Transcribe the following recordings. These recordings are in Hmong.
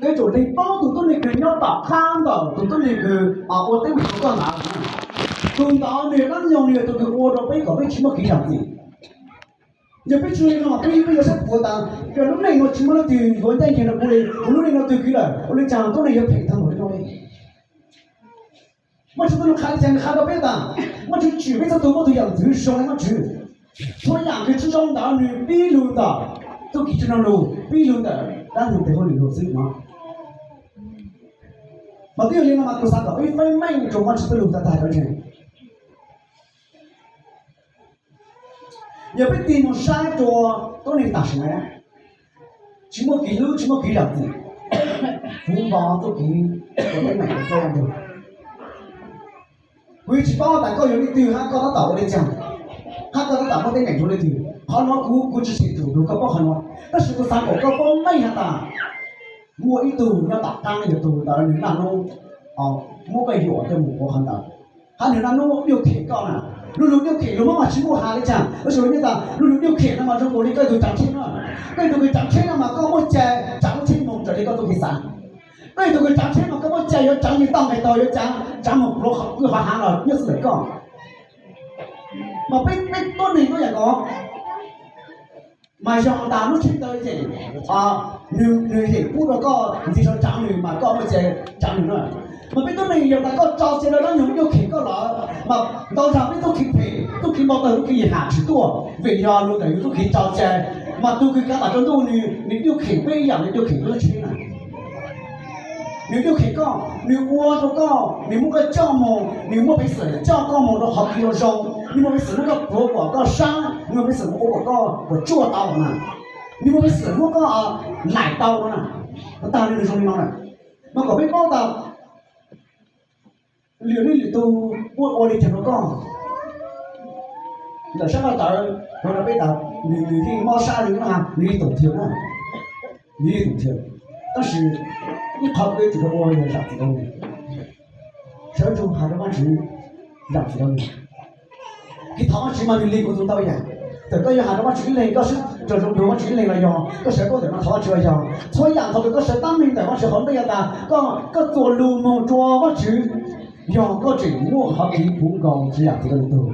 Peb tsuas lees paub tus tuab neeg kws nyob tom qab ntawm tus tuab neeg kws ua teeb meem rau koj ntawd. Tus ntawd nws dab nyoog nws yog tus kws ua rau peb kom peb tsis muaj kev zam txim. Yog peb tsis lees no peb peb yuav sab puav tas, yog lub neej no tsis muaj leej twg yuav ncaj ncees rau kuv li, kuv lub neej no twg kiv lawm, ua li cas tuab neeg yuav phem tag npaum li no li. Muaj tsis tuab neeg qha li cas nws qha rau peb tas, muaj tsis tsim peb txhua tus muaj tus yam ntxwv zoo li muaj tsis. Txhua yam kws tsis zoo ntawd nws pib lug ntawm txuj kev tsis zoo lug, pib lug ntawm dab ntxwg tes hauj lwm lug xwb no. Mas twb yog li no mas kuv xav kom peb feeb meej rau muaj tsis tuab lug tag tag cov ntseeg. Yog peb tig mus saib rua tuab neeg tam sim na, tsis muaj kev hlub tsis muaj kev zam txim, kuv npog txuj kev ua teeb meem rau txhua leej ntug. Kuv yeej tsis paub tas koj yog leej twg hab koj tab tom ua li cas, hab koj tab tom muaj teeb meem rau leej twg. Qhov no kuv kuv tsis tseem tsum nrug koj paub qhov no, tab sis kuv xav kom koj paub meej has tas muaj ib tug nyob tom qaab yog tug ntawd nws naj nub muab koj yuam coj mus ua qhov ntawd, hab nws naj nub diuj khem koj na. Lu lug diuj khem lug muab mas tsis muaj has li cas, tab sis lug nyob tas lu lug diuj khem no mas zoo nkaus li koj tug tsaav tsheb na. Koj tug kws tsaav tsheb no mas koj muaj cai tsaav lub tsheb moog raws li koj txuj kev xav. Koj tug kws tsaav tsheb mas koj muaj cai yuav tsaav yug toj nqes tog, yuav tsaav tsaav moog pluav qhov kwj qhov haav los nyob xwb ntawm koj. Mas peb peb tuab neeg tuab yam ko mas yog tas lub tsheb ntawd yeem, nws yeem pub rau koj ntxiv sau tsaav nws mas koj muaj cai tsaav nws na. Mas peb tuab neeg yog tas koj tso cai rau dab nyoog diuj khem koj lawm mas ntau zag peb txuj kev phem txuj kev npau taws txuj kev yim ham tsis tuaj vim yog lug ntawm yug txuj kev tso cai. Mas tug kws kav tam rau ntuj nws nws diuj khem peb ib yam li diuj khem peb lub tsheb na. Nws diuj khem koj, nws ua rau koj, nws muab koj coj moog, nws muaj peev xwm coj koj moog rau qhov kws zoo zoo, nws muaj peev xwm muab koj pluav kom koj sab, nws muaj peev xwm muab ua kom koj puas tsuaj tau na, nws muaj peev xwm muab koj laim tau na. Ua taag le nws zoo li no na, mas kom peb paub tas lwm leej lwm tug puab ua li caag rau koj. Ntawm sab nqaj tawv ua rau peb tas nws nws yeej mob sab li na, nws yeej toom thiab na, nws yeej toom thiab. Tab sis ib qhov peb tsum tau ua yog zam txim rau nws, sawv ntsug has rau Vaajtswv, zam txim rau nws. Kev thov Vaajtswv mas nws lig kuv txug ntau yam. Txawm koj yuav has rau Vaajtswv ib leeg, koj sib raug zoo dua Vaajtswv ib leeg los yog koj sawv kua ntawm no thov Vaajtswv los yog txhua yam thaum kws koj sawv tab meeg ntawm Vaajtswv hauv ntej tas koj txuas lug moog rua Vaajtswv, yog koj tseem muaj qhov kev puv nkaus tsi yam txwv rau lwm tug.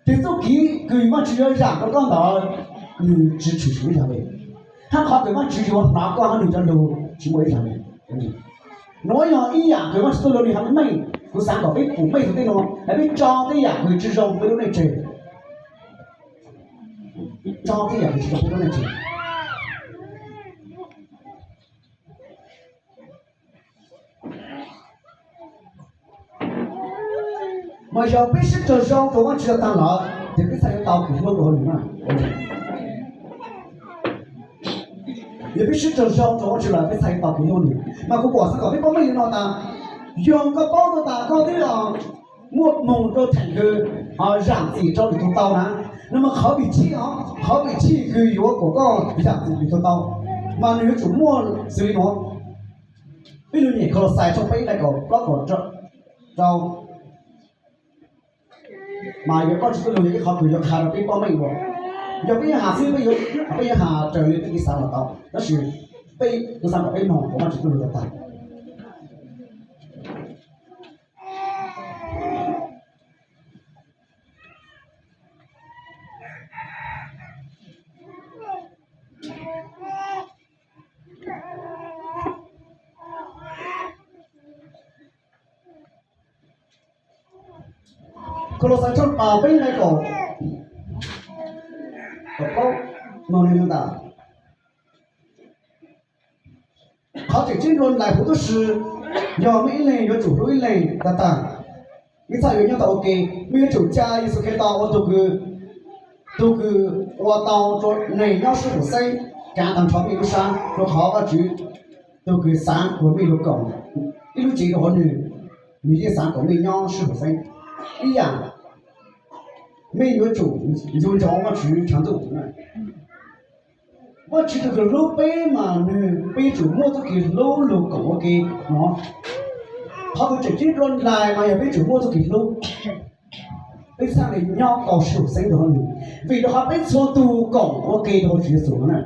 Ces txuj kev kws Vaajtswv yuav zam rau koj ntawd nws tsi tshwm sim ib zag li, hab qhov kws Vaajtswv yuav hnav koj hab nws cov lug tsis muaj ib zag li. Nuav yog ib yam kws Vaajtswv txuj lug nws hab meej, kuv xaav kom peb pum meej txug tej nuav, peb tso tej yam kws tsi zoo peb lub neej tseg, tso tej yam kws tsi zoo peb lub neej tseg. Mas yog peb sib raug zoo rua Vaajtswv taag lawm ces peb txhaj yuav tau kws hlub rua hauv nws na. Yog peb sib raug zoo rua Vaajtswv lawm peb txhaj yuav tau kws hlub nws. Mas kuv pum xaav kom peb paub meej li no tas, yog koj paub tau tas koj twb muaj moog rua theem kws zam txim rau lwm tug tau na, no mas qhov vim chij, qhov vim chij kws yuav kom koj zam txim lwm tug tau, mas nws yuav tsum muaj xws li nuav. Peb lug nyem Kaulauxais tshooj peb nqai kaum plaub kaum rau, mas yog Vaajtswv txuj lug yog ib qhov kws yuav qha rau peb paub meej dua. Yog peb yuav has xwb, peb yuav has raws li peb kev xav los tau, tab sis peb, kuv xaav kom peb moog rua Vaajtswv txuj lug tag tag. Kaulauxais tshooj peb nqai kaum, kaum plaub, no tas, qhov tseem ceeb dlua ntais huv tib si yog mej ib leeg yuav tsum hlub ib leeg tag tag. Mej txhaj yuav nyob tau ua ke, mej yuav tsum ca Yexus Khetos ua tug kws, tug kws ua tau rua neeg nyob sib huam xeeb, kaav taag nrho mej lub sab, rua qhov Vaajtswv tug kws xaav kuas mej lug koom ib lub cev rua huv nwg, nwg yeej xaav kom mej nyob sib huam xeeb ib yam. Mej yuav tsum ncu ntsoov Vaajtswv tshav ntuj. Vaajtswv tug kws hlub peb mas nwg, peb yuav tsum muaj txuj kev hlub lug koom ua ke no. Qhov kws tseem ceeb dlua ntais mas yog peb tsum muaj txuj kev hlub, peb txhaj le nyob tau sib huam xeeb rua huv nwg, vim rua qhov peb txhua tug koom ua ke rua huv Tswv Yexus no na.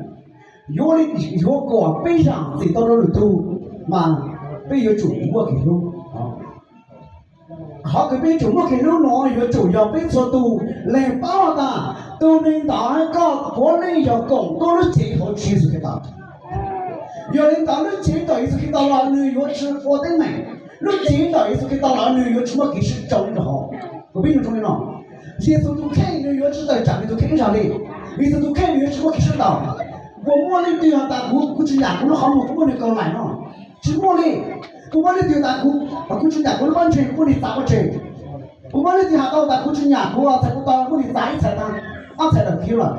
Yuav li, yuav kom peb zam txim tau rau lwm tus, mas peb yuav tsum muaj kev hlub. Qhov kws peb yuav tsum muaj kev hlub no yuav tsum yog peb txhua tus lees paub tas tus neeg ntawd hab koj puav leej yog koom tuab lub cev hauv Tswv Yexus Khetos. Yog li ntawd lub cev ntawm Yexus Khetos los nws yuav tsi ua teeb meem, lub cev ntawm Yexus Khetos los nws yuav tsi muaj kev sib tsoo rau hauv. Kuv pib nug zoo li no, Yexus tus kheej nws yuav tsi tawm tsam nws tus kheej ib zaug li. Yexus tus kheej nws yuav tsi muaj kev sib tawm. Puas muaj leej twg has tas kuv, kuv tsi nyam kuv lub qhov muag kuv muab nws kaus laim no? Tsi muaj li. Puas muaj leej twg tas kuv, kuv tsi nyam kuv lub pob ntseg kuv muab nws txav pov tseg? Puas muaj leej twg has tau tas kuv tsi nyam kuv txhais kuv tau muab nws txav ib txhais tag, ob txhais tawm kiv lawm?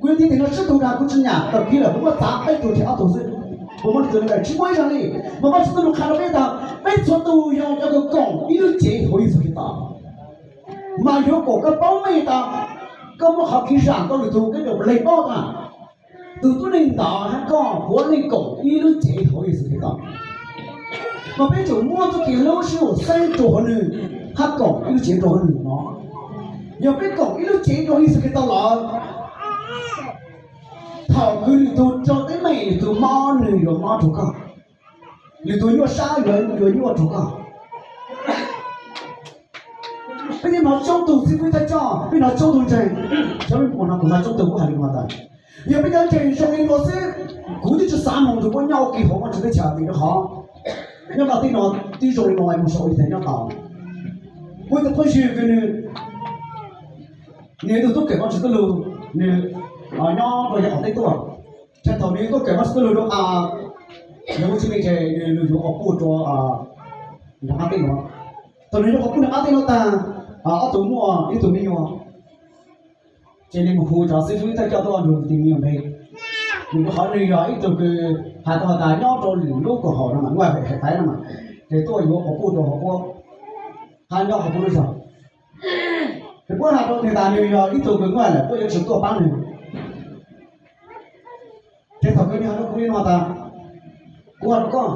Kuv yuav ntiav tim no tsib tug tas kuv tsi nyam tawm kiv lawm kuv muab txav peb tug thiab ob tug xwb. Puas muaj leej twg li ntawd? Tsi muaj ib zaug li. Mas Vajtswv txoj lus qha rau peb tas peb txhua tus yog cov kws koom ib lub cev hauv Yexus Khetos. Mas yuav kom koj paub meej tas koj muaj qhov kev zam tau lwm tus, koj yuav lees paub tas tus tuab neeg ntawd hab koj puav leej koom ib lub cev hauv Yexus Khetos. Mas peb yuav tsum muaj txoj kev hlub sib haum xeeb rau hauv nws, hab koom ib lub cev rau hauv nws no. Yog peb koom ib lub cev rau Yexus Khetos lawm, thaum kws lwm tus raug teeb meem lwm tus mob nws yuav mob rau koj, lwm tus nyuaj sab yuav, yuav nyuaj rau koj. Peb yeej hnov coob tug xib fwb thawj coj, peb hnov coob tug ntseeg, cov me nyuam no kuv hnov coob tug kuj hais li no tas, yog peb cov ntseeg zoo li no xwb, kuv twb tsi xav moog nrug puab nyob ua ke hauv Vajtswv teb chaws vim rau qhov nyob nplaj teb no twb zoo li no es moog sau ua ib tag nyob tau. Kuv ib tug phooj ywg kws nws, nws yog ib tug tub kawm Vajtswv txuj lug, nws nyob rau yav qhov teb tuaj. Thaum nws tub kawm Vajtswv txuj lug rau, yog ua tsi me ces nws yuav qhov puj rau nram qab teb no. Thaum nws yuav qhov puj nram qab teb no tag, ob tug muaj ib tug me nyuam, ces nws mus hu cov xib fwb thawj coj tuaj nrug nws tus me nyuam npe. Vim rau qhov nws yog ib tug kws has tau has tas nyob rau lwm lub koom haum no mas, nyob hauv Faiv no mas, ces tuaj yuav qhov puj rau hauv puab, hab nyob hauv puab lub zog. Ces puab has rau nws tas nws yog ib tug kws nyob lawm, puab yuav tsum tuaj paab nws. Ces thaum kws nws has rau kuv li no tas, kuv has rau koj,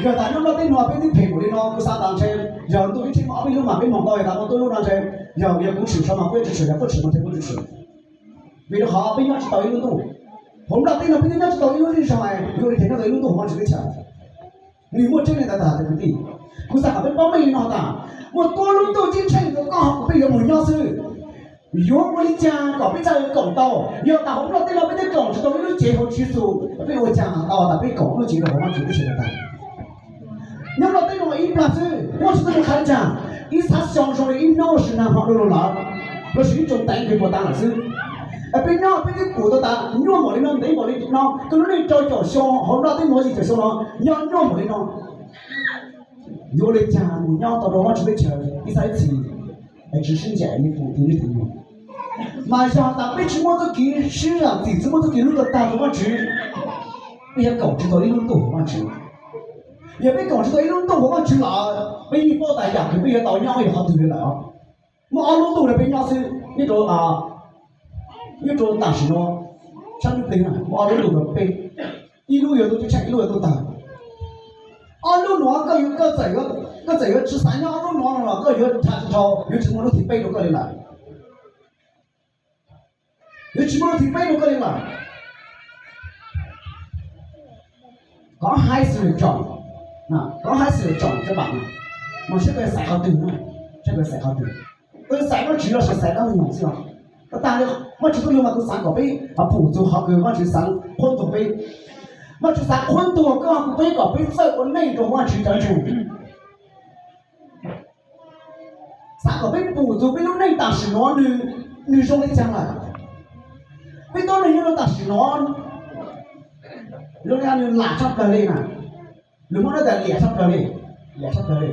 yog tas nyob nplaj teb no peb twb phem npaum li no, kuv xav tas ntshe yog ntuj ib tsheej muaj ob peb lub mas peb moog tau, yog tas muaj tuab lub no ntshe yog, yog kuv tshwm saum mas puab yuav tshwm, yog puab tshwm mas ntshe kuv tshwm. Vim rau qhov peb nyob tsi tau ib lub ntuj. Hauv nplaj teb no peb twb nyob tsi tau ib lub zej zog, yuav ua li cas nyob tau ib lub ntuj hauv Vajtswv teb chaws. Nws muaj tseeb li ntawd tas kwv tij. Kuv xav kom peb paub meej li no tas, muaj tuab lub ntuj ceeb tsheej rau koj hab kuv peb yuav moog nyob xwb. Yuav ua li cas kom peb txhaj koom tau? Yog tas hauv nplaj teb no peb twb koom tsi tau ib lub cev hauv Tswv Yexus, peb ua cas tau tas peb koom lub cev rau hauv Vajtswv teb chaws tau? Nyob nplaj teb no ib plag xwb, Vajtswv txuj lug qha li cas? Ib xab xyoo zoo li ib nub sim nag hmo du lug lawm, lossis ib tsoom teev kws puas tas lawm xwb. Peb nyob peb twb pum tau tas nyuaj npaum li no, ntev npaum li no, koj lub neej rau caum xyoo hauv nplaj teb no, yim caum xyoo no, nyob nyuaj npaum li no. Yuav ua li cas mus nyob tau rau Vajtswv teb chaws ib xab ib txhis es tsi sib ncaim li pum tug ib tug no? Mas yog tas peb tsi muaj txuj kev sib zam txim, tsi muaj txuj kev hlub tau tag rau Vajtswv, peb yuav koom tsi tau ib lub ntuj hauv Vajtswv. Yog peb koom tsi tau ib lub ntuj hauv Vajtswv lawm, peb yeej paub tas yam kws peb yuav tau nyob yog qhov twg li lawm. Muaj ob lub ntuj rau peb nyob xwb, nyob rau, nyob rau tam sim no, sab ntsuj plig na, muaj ob lub ntuj rau peb, ib lub yog ntuj ceeb tsheej, ib lub yog ntuj tawg. Ob lub nuav koj yuav, koj txawm yuav tsi xav nyob ob lub nuav no los koj yuav nrhav tsi dhau, yuav tsi muaj lub thib peb rau koj li lawm. Yuav tsi muaj lub thib peb rau koj li lawm. Có hai sự lựa chọn, có hai sự lựa chọn cho bạn. Mas seb koj xaiv qhov twg, seb koj xaiv qhov twg. Koj xaiv Vajtswv los sis xaiv dab ntxwg nyoog xwb os. Tag li Vajtswv txuj lug mas kuv xav kom peb pum txug qhov kws Vajtswv xav qhuab ntuas peb. Vajtswv xav qhuab ntuas koj kuv peb kom peb txawj ua neej rau Vajtswv cov ntseeg. Xav kom peb pum txug peb lub neej tam sim no nws zoo li caag lawm. Peb tuab neeg nyob rau tam sim no zoo li nws lam tshaj plawg li na. Lug muab nab tas liam tshaj plawg li, liam tshaj plawg li.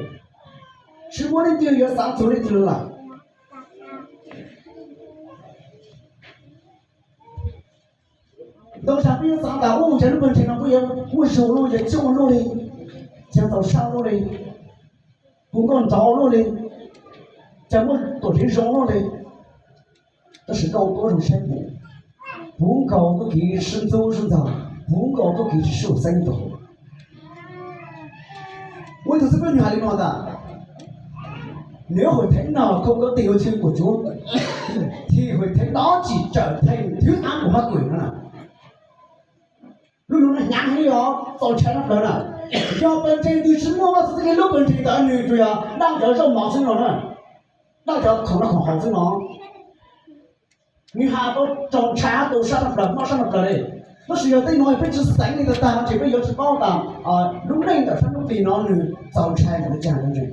Tsis muaj leej twg yuav xaav txug leej twg lawm. Ntau tsav peb yuav xaav tas ua cas lub pawg ntseeg no kuj yuav muaj zoo luaj, yuav coob luaj li, caag txaus sab luaj li, puv nkauj nraug luaj li, cas muaj tuam tsev zoo luaj li. Tab sis koj ua koj zoo saib puv, puv nkaus txuj kev sib ntxub sib ntxaug, puv nkaus txuj kev tsis sib haum xeeb rau. Muaj ib tug xib fwb nws hais li no tas, nếu hội thánh nào không có tiền nuôi dưỡng của Chúa thì hội thánh đó chỉ trở thành thứ ác của ma quỷ thôi à. lub no hnyav heev li os, txaus ntshai tshaj plaws na. Yog pawg ntseeg twg tsis muaj Vajtswv txoj kev hlub, pawg ntseeg ntawd nws tsuas yog dab cov zaub mov xwb no na, dab cov khoom noj khoom haus xwb no. Nws has tau txaus ntshai, txaus sab tshaj plaws, mob sab tshaj plaws li. Tab sis yog tej no peb tsis xeev li tag tag no ces peb yuav tsis paub tas lub neej ntawm sab hnub plig no nws txaus ntshai npaum li cas ntseeg.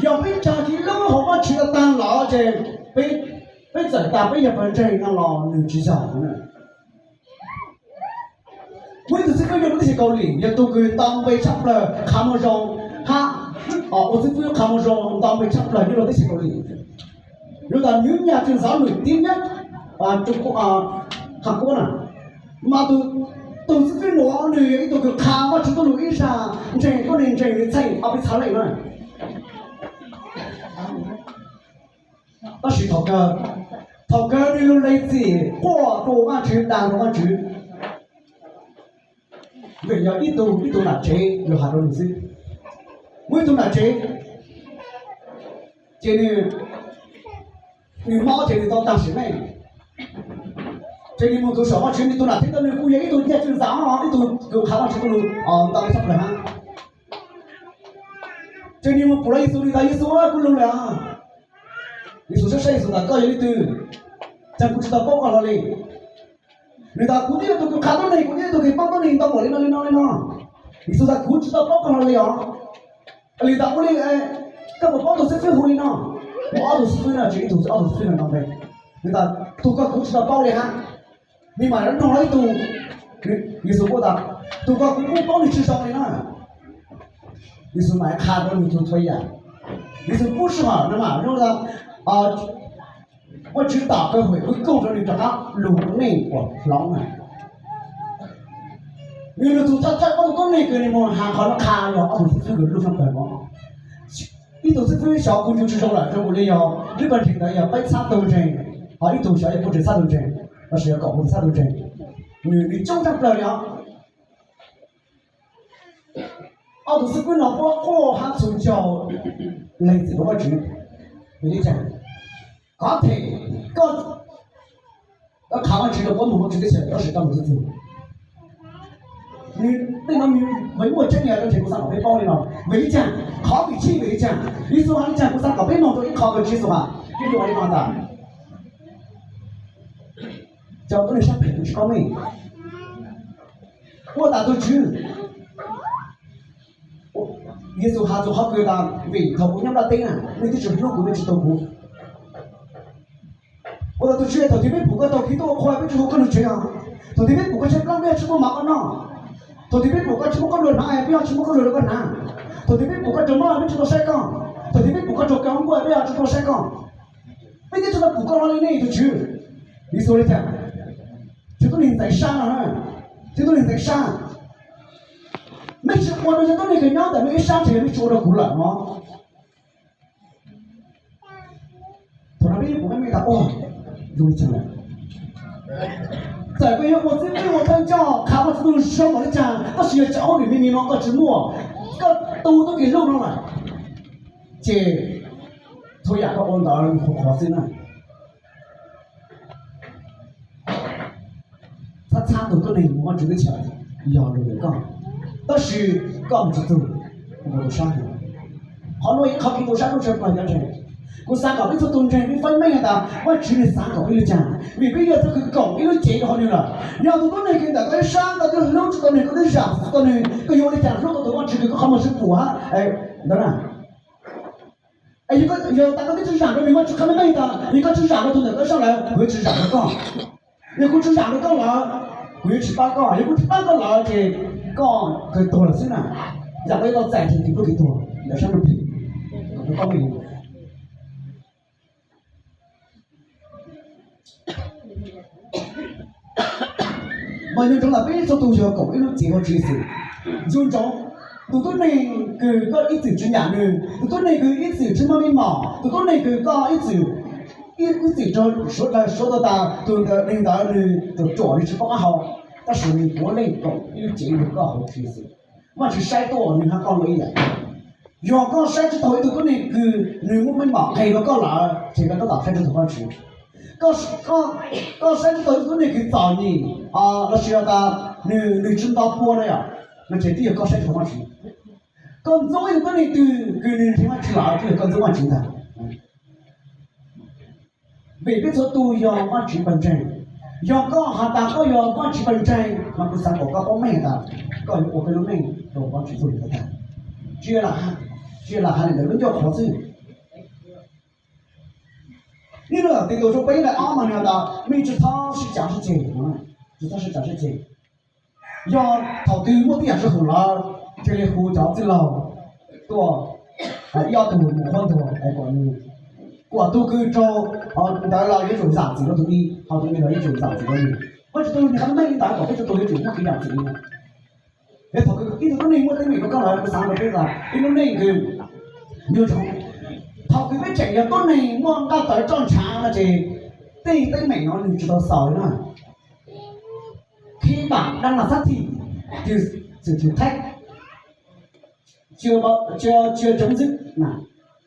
Yog peb tsis hlub hauv Vajtswv tag tag los ces peb txawm tas peb yog pawg ntseeg no los nws tsis yog. Muaj ib tug xib fwb nyob rau teb chaws Kaus Lim, yog tus kws nto npe tshaj plaws qhav muag zoo, hab, ua xib fwb qhav muag zoo nto npe tshaj plaws nyob rau teb chaws Kaus Lim. Yog tas nws nyaj tsis ntxov nws tib nyob Hab Kuab na, mas tus xib fwb nuav nws yog ib tug kws qha Vajtswv txoj lus ib zag ntseeg tuab neeg ntseeg li txheej ob peb txhab leej na. Tab sis thaum kawg, thaum kawg nws lug lees txim quaj rau Vajtswv, dag rau Vajtswv, vim yog ib tug, ib tug nam tsev lug has rau nws xwb. Muaj ib tug nam tsev, ces nws, nws mob ces nws tau tag sim neej. Ces nws mus txug saum Vajtswv, nws tus nam tsev ntawd nws kuj yog ib tug nyaj tsis ntxov, ib tug kws qha Vajtswv txoj lus nto npe tshaj plaws hab. Ces nws mus pum rau Yexus, nws tas, Yexus, kuv lug lawm. Yexus saib saib Yexus tas, koj yog leej twg? Cas kuv tsis tau paub koj hlo li. Nws tas, kuv twb yog tus kws qha tuab neeg, kuv twb yog tus kws pab tuab neeg ntau npaum li no li no li no. Yexus tas, kuv tsis tau paub koj hlo li os. Nws tas, ua li, koj puas paub tus xib fwb hu li no? Muaj ob tug xib fwb no, ces ib tug ob tug xib fwb no nto npe. Nws tas, tus ko kuv tsis tau paub li hab. Nws mam li nug ib tug, Yexus kuj tas, tus ko kuv kuj paub nws tsis zoo li na. Yexus mam li qha rau nws txhua txhua yam. Yexus pub sij hawm no mas, Vajtswv tom kev hwm koob hmoov rau nws rov qab lug neej uas hloov na. Nws lug txug thawj thawj ob tug tuab neeg kws nws mus has qhov no qha yog ob tug xib fwb kws lub sab pawg no. Ib tug xib fwb xyov kuv ncu tsis zoo lawm, zoo kuv li yog lub pawg ntseeg ntawd yog peb txhab tug ntseeg, ho ib tug xyov yog puag peb txhab tug ntseeg, los sis yog kaum txhab tug ntseeg. Nws, nws coob tshaj plaws li os. Ob tug xib fwb no puab quaj hab txhum caug lees txim rau Vajtswv. Vim li cas? Kov them koj, koj qha Vajtswv rau puab moog Vajtswv teb chaws, tab sis koj mus txug txug. Nws tej no nws muaj tseeb, yog rau tsev kuv xaav kom peb paub li no. Vim li cas? Qhov vim chij vim li cas? Yexus has li cas? Kuv xaav kom peb noog rau ib qho kws Tswv Yexus has, Tswv Yexus has li no tas, cov tuab neeg sab phem tsis paub meej. Ua tas tug Tswv, Yexus has txug qhov kws tas, vim thaum kuv nyob nplaj teb na, nej twb tsis hlub kuv, nej tsis tau kuv. Ua tas tug Tswv, thaum twg peb pum koj taug kev tuaj ua qhua, peb tsis hu koj lug tsev os? Thaum twg peb pum koj tshaib plab, peb ho tsis muaj mov koj noj? Thaum twg peb pum koj tsis muaj koj luag hnav, peb ho tsis muaj koj luag rau koj hnav? Thaum twg peb pum koj raug mob, peb tsis tau saib koj? Thaum twg peb pum koj raug kab nkuaj, peb ho tsis tau saib koj? Peb twb tsis tau pum koj hlo li ne tug Tswv. Yexus li cas? Cov tuab neeg ntxeev sab no, cov tuab neeg ntxeev sab. Mej tsis ua rau cov tuab neeg kws nyob ntawm mej ib sab, tseem yog mej tsis ua rau kuv lawm no. Thaum no peb yeej pum meej meej tas, ua, zoo li cas lawm. Txawm koj yuav ua xib fwb, ua thawj coj, qha Vajtswv txoj lus zoo npaum li cas, tab sis yog cov hauj lwm me me no koj tsis muaj, koj tu tub kis hlub no lawm, ces txhua yam koj ua ntawd qhuav qhuav xwb na. Txhab txhab tug tuab neeg mus Vajtswv teb chaws yog lug ntawm koj, tab sis koj mus tsis txug, mus rau sab. Qhov nuav yog qhov kws tu sab ntuj tshaj plaws cov ntseeg. Kuv xaav kom peb txhua tug ntseeg peb feeb meej has tas Vajtswv nws xaav kom peb li cas, vim peb yog txoj kws koom ib lub cev rau hauv nws lawm. Yog tus tuab neeg kws ntawm koj ib sab, koj twb hlub tsis tau nws, koj twb zam tsis tau nws, koj yuav ua li cas hlub tau tus Vajtswv kws koj qhov muag sib pum hab ntawd na? Es yog tas koj twb tsis zam rau nws, Vajtswv qha meej meej tas, yog koj tsis zam rau tus ntawm koj ib sab lawm, kuv yuav tsis zam rau koj. Yog kuv tsis zam rau koj lawm, kuv yuav tsis pab koj. Yog kuv tsis pab koj lawm ces koj kawg tuag lawm xwb na. Yam koj yuav tau txais txim txim tuag ntawm sab ntuj plig. Mas nco ntsoov tas peb txhua tug yog koom ib lub cev hauv Tswv Yexus. Nco ntsoov, tus tuab neeg kws koj ib txwm tsis nyiam nws, tus tuab neeg kws ib txwm tsis muaj meej mom, tus tuab neeg kws koj ib txwm, ib txwm suav dlawg suav tau tas tus neeg ntawd nws ruam ruam nws tsis paub qab hau, tab sis nws puav leej koom ib lub cev nrug koj hauv Tswv Yexus. Vajtswv saib tuaj nws hab koj ua ib yam. Yog koj saib tsis taug ib tug tuab neeg kws nws muaj meej mom qeeg rau koj lawm ces koj tab tom saib tsis taug Vajtswv. Koj saib tsis taug ib tug tuab neeg kws txom nyem, Lossis tas nws, nws tsis nto pua no yom, no ces twb yog koj saib tsis taus Vajtswv. Koj ntxub ib tug tuab neeg twg kws nws nrhiav Vajtswv los twb yog koj ntxub Vajtswv ntag. Vim peb txhua tus yog Vajtswv pawg ntseeg. Yog koj has tas koj yog Vajtswv pawg ntseeg mas kuv xav kom koj paub meej tas koj yuav ua koj lub neej rau Vajtswv txuj li tag. Tsis yog lam hais li ntawd lub ncauj qhuav xwb. Nws no tim tus rau peb nqe ob mas nws has tas mej tsis txhob sib cav sib ceg, tsis txhob sib cav sib ceg. Yog thaum twg muaj tej yam sib haum lawm, cia li hu cov txwj laug tuaj, ib ob tug mus qhuab ntuas kom nws, kom tus kws raug ntawd los yuav tsum zam txim rau tus ib, ho tus ib los yuav tsum zam txim rau nws. Vajtswv txuj lug nws qhia meej li ntawd kom peb txhua tus yuav tsum muaj kev zam txim li no. Yog thaum ib tug tuab neeg muaj teeb meem rau koj lawm, kuv xav rau peb tas ib lub neej kws nyob zoo, thaum kws peb tseem yog tuab neeg muaj nqaj tawv roj ntshav no ces tej teeb meem no nws tsis tau xaus li na. Khi bản đang là xác thịt, thử, thử thách chưa, chưa chấm dứ-,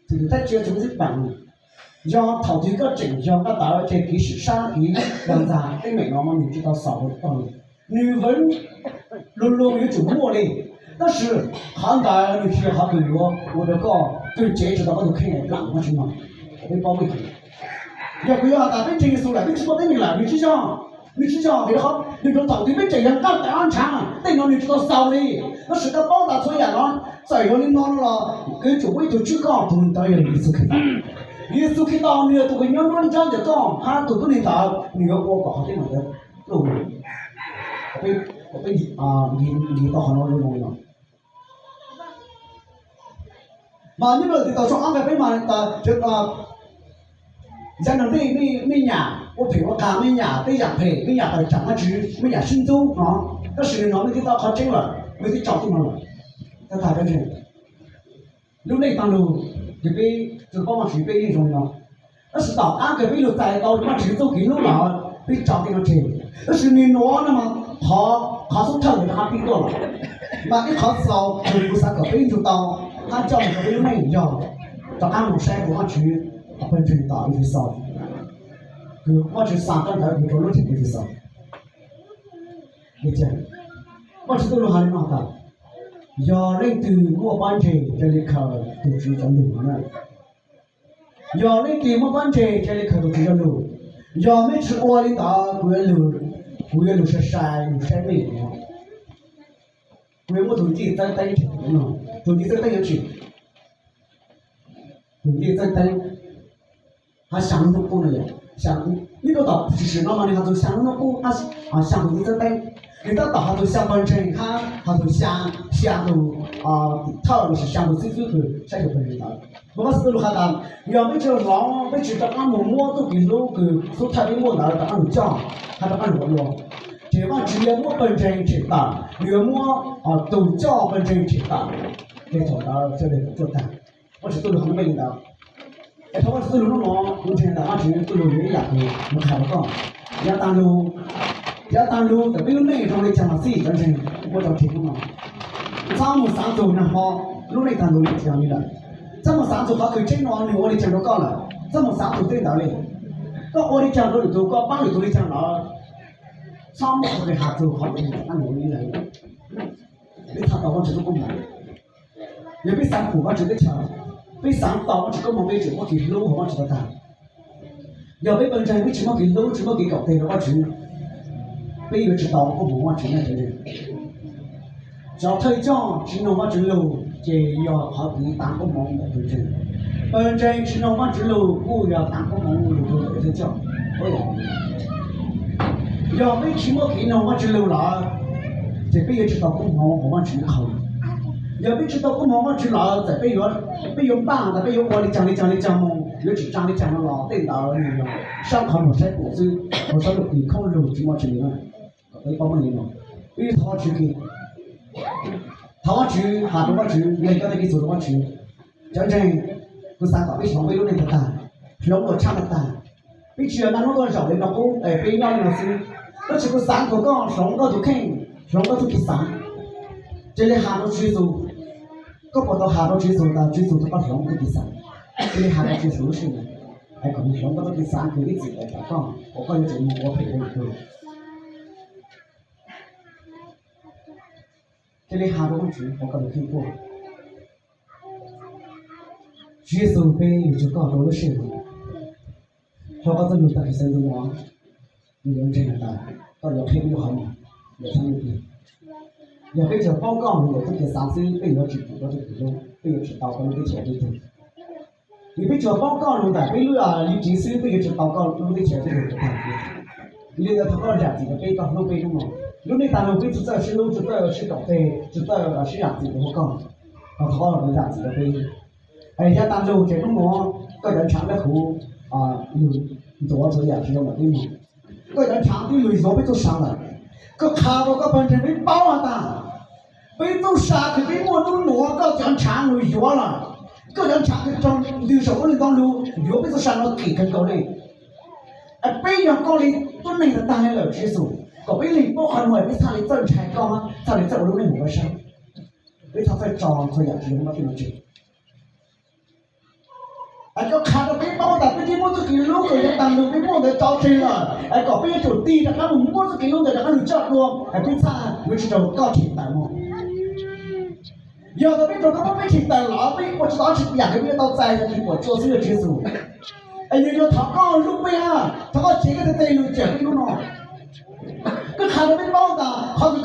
thử thách chưa chấm dứt bản. Yog thaum twg koj tseem yog nqaj tawv ces kev sim sab kev ntag, teeb meem no mas nws tsis tau xaus rau koj li. Nws vwv lug lug yuav tsum muaj li, tab sis qhov ntawd nws tsis yog qhov kws yuav ua rau koj kws tsev tsis tau koj tus kheej plam Vajtswv no. Peb paub meej heev. Yog kuv yuav has tas peb ntseeg Yexus lawm peb tsis muaj teeb meem lawm, nws tsis yog, nws tsis yog vim rau qhov nws rau thaum twg peb tseem yog nqaj tawv roj ntshav, tej no nws tsis tau xaus li. Tab sis koj paub tas txhua yam no, txawm yog li no los kws yuav tsum muaj ib tug tswj koj, tus ntawd yog Yexus Khetos. Yexus Khetos nws yog tus kws nyob nruab nrab ntawm koj hab tus tuab neeg ntawd, nws yuav ua kom qhov teeb meem ntawd pluj, kom peb nce tau qhov no zoo zoo li no. Mas nyob rau tim tau tshooj ob nqe peb mas tas, yog ntej mej nyam ua phem ua qas, mej nyam tej yam phem, mej nyam tawm tsam Vajtswv, mej nyam sib ntxub no, tab sis nws hnov mej twb tau qhov tseeb lawm, mej twb tso tej no lawm. Lub neej taag lug, ces peb tsi paub Vajtswv peb yeej zoo li no. Tab sis tom qab kws peb lug txais tau Vajtswv txuj kev hlub lawm, peb tso tej no tseg. Tab sis nwg nuav no mas qhov, qhov xub thawj ntawd rov qab pib tuaj lawm. Mas ib qhov xaus kws kuv xav kom peb nrug tau hab coj mus rau peb lub neej yog rov qab mus saib kuv Vajtswv pawg ntseeg tom Efexus, kws Vajtswv xa koj ntawd kws rau lub tseem Efexus. Vajtswv txuj lug has li no tas, yog leej twg muaj pob ntseg cia li khaws tus Tswv cov lug no na. Yog leej twg muaj pob ntseg cia li khaws tus Tswv cov lug. Yog mej tsi ua li ntawd kuv yuav lug, kuv yuav lug sai sai lug saib mej no. Kuv yuav muab tus ncej txawb teeb, tus ncej txawb teeb yuav tsi, tus ncej txawb teeb, hab xyaa lub hnub qub no yog, nyob rau tom sim sim no mas nwg has txug xyaa lub hnub qub, xyaa tus ncej txawb teeb. Nwg tab tom has txug xyaa pawg ntseeg hab has txug xyaa, xyaa tus tim thawj lossis xyaa tus xib fwb kws saib xyuas pawg ntseeg ntawd. Mas Vajtswv txuj lug has tas, yog peb tsi hloov, peb tsi rov qab mus muab txuj kev hlub kws xub thawj peb muaj ntawd rov qab lug coj hab rov qab lug ua dua, ces Vajtswv yuav muab pawg ntseeg tshem tawm, yuav muab tus coj pawg ntseeg tshem tawm, ces thaum ntawd sawv daws tsuaj tag. Vajtswv txuj lug has meej li ntawd. Es thaum Vajtswv txuj lug hnub no, kuv ntseeg tas Vajtswv txuj lug yog ib yam kws moog has rau koj. Yav taag lug, yav taag lug txawm peb lub neej zoo le caag los xij cov ntseeg, kuv muab rau ntseeg hnub no, txhob mus xaav txug nag hmo lub neej taag lug yuav tsi yog li lawm. Txhob mus xaav txug qhov kws tseeb no nwg ua le caag rau koj lawm. Txhob mus xaav txug tej ntawd le. Koj ua le caag rau lwm tug, koj paab lwm tug le caag lawm, txhob mus has txug qhov kws nwg rov qab lug ua le ntawd. Peb txhaj tau Vajtswv txuj koob moov. Yog peb xaav pum Vajtswv teb chaws, peb xaav tau Vajtswv koob moov, peb tseem muaj kev hlub hauv Vajtswv tau tag. Yog peb pawg ntseeg peb tsis muaj kev hlub, tsis muaj kev koom teg rau Vajtswv, peb yuav tsis tau koob moov Vajtswv na cov ntseeg. Cov thawj coj tsis noog Vajtswv lug ces yog qhov kev taav koob moov ntawm pawg ntseeg. Pawg ntseeg tsis noog Vajtswv lug kuj yog taav koob moov lug rua ntawm thawj coj. Yog peb tsis muaj kev noog Vajtswv lug lawm, ces peb yuav tsis tau koob moov hauv Vajtswv qhov. Yog peb tsis tau koob moov Vajtswv lawm, txawm peb yuav, peb yuav npaj tas peb yuav ua le caag le caag le caag moog, yuav tsim tsaa le caag no los tej ntawd nwg yog saab qhov muag saib puam xwb, hauv saab lug kws khoob lug tsis muaj tsi le na. Kom peb paub meej li no, peb thov Vajtswv kis, thov Vajtswv, has rua Vajtswv, lees koj tej kev txhum rua Vajtswv. Cov ntseeg, kuv xaav kom peb hloov peb lub neej tag tag, hloov luam tshaj tag tag. Peb tsis yog naj hnub tuaj zaum le no qub es peb nyob le no xwb. Tab sis kuv xaav kom koj hloov koj tus kheej, hloov koj txuj kev xaav, cia le has rua Tswv Yexus. Koj puas tau has rua Tswv Yexus tas Tswv Yexus, thov koj hloov koj txuj kev xaav? Cia le has rua Tswv Yexus lub sij hawm no, es kom nws hloov koj txuj kev xaav kws ib txwm tau kom koj, koj yuav tsum moog ua phem rua lwm tug. Thiaj li has rau Vajtswv kom koj tus kheej tuaj. Tswv Yexus, peb yuav tsum koj rau lub sij hawm no, rau koj txoj lus tag kis xeeb ntxwv no, nws yuav ntseeg tas koj yuav qhib peb lub qhov muag, yuav txhawb nqi peb. Yog peb tsuas paub koj mus ntawm txoj kev xav xwb, peb yuav tsis pum koj txoj kev hlub, peb yuav tsis tau koj lub teb chaws peb tug. Vim peb tsuas paub koj mus ntawm peb lub, a, li tsiv xwb, peb yuav tsis tau koj lub teb chaws peb tug tag. Yog li ntawd thov koj zam txim rau peb, koj hlub peb hnub no. Lub neej tag lug peb tsis txawj sib hlub, tsis txawj sib koom tes, tsis txawj sib zam txim rau koj. Thov koj zam txim rau peb. Es yav tag lug ces hnub no koj cov ntshav dawb huv ntxuav txhua yam tsis zoo ntawm peb mog. Koj cov ntshav twb lug yuav peb txuj sa lawm. Koj qha rau koj pawg ntseeg peb paub has tas peb txuj sa kws peb muaj hnub nuav koj cov ntshav lug yuav lawm. Koj cov ntshav kws raug ntws saum lub ntaub lug yuav peb txuj sa no kim kawg nkaus ne. Peb yog koj li tuab neeg tag tag li lawm Tswv Yexus, kom peb lees paub qhov nuav peb txhaj li txawj ntshai koj, txhaj li txawj ua lub neej mus koj saib. Peb txhaj txawj tso txhua yam tsis zoo muab peb no tseg. Es koj qha rau peb paub tas peb twb muab txuj kev hlub kws yav tag lug peb muaj ntawd tso tseg lawm, es kom peb yuav tsum tig rov qab mus muab txuj kev hlub ntawd rov qab lug coj dua, es peb txhaj yuav tsis raug koj tsim tawm mog. Yog tas peb raug koj muab peb tsim tawm los peb ua tsis tau dab tsi yam kws peb yuav tau txais yog tsis puam tsuaj xwb yog Tswv Yexus. Es yog yuav thov koj hlub peb, thov koj cev koj tej lus cawm peb hnub no. Koj qha rau peb paub tas qhov kws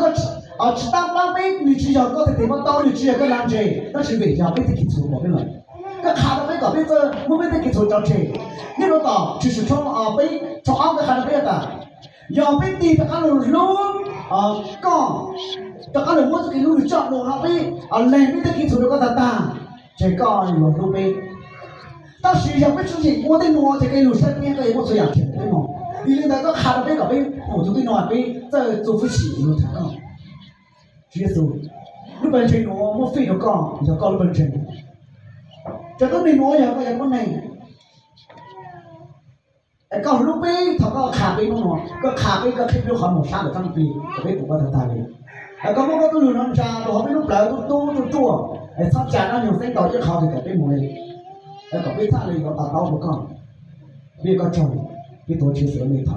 koj tsis tab pab peb nws tsis yog koj tej tes muab tau, nws tsis yog koj lag ntseg, tab sis vim yog peb tej kev txhaum pom peb lawm. Koj qha rau peb kom peb txawj muab peb tej kev txhaum tso tseg. Nyob rau tom Tshwm Sim tshooj peb tshooj ob koj qha rau peb tas yog peb tig rov qab lug hlub koj, rov qab lug muab txuj kev hlub lug coj dua no peb lees peb tej kev txhaum rau koj tag tag, ces koj yuav hlub peb. Tab sis yog peb tsis yeem ua tej nuav ces koj lug saib peb, koj yuav muab txhua yam tshem peb mog. Vim li ntawd koj qha rau peb kom peb pum txug tej nuav peb txawj txuj fwb sim lug tham koj. Tswv Yexus, lub pawg ntseeg nuav muab fij rau koj, yog koj lub pawg ntseeg. Cov tuab neeg nuav yog koj cov tuab neeg. Es koj hlub peb, thov koj qha peb hnub no, koj qha peb, koj qhib peb lub qhov muag sab ntawm txoj kev kom peb pum koj tag tag li. Es koj muab koj txuj lug no ntsa rau hauv peb lub plawv tub tub ruaj ruaj, es txhob tsa dab nyuag xeeb tau ib qho kws kom peb mus li. Es kom peb txhaj li yuav to taub rau koj. Peb ua koj tsaug, peb tuav Tswv Yexus lub npe thov.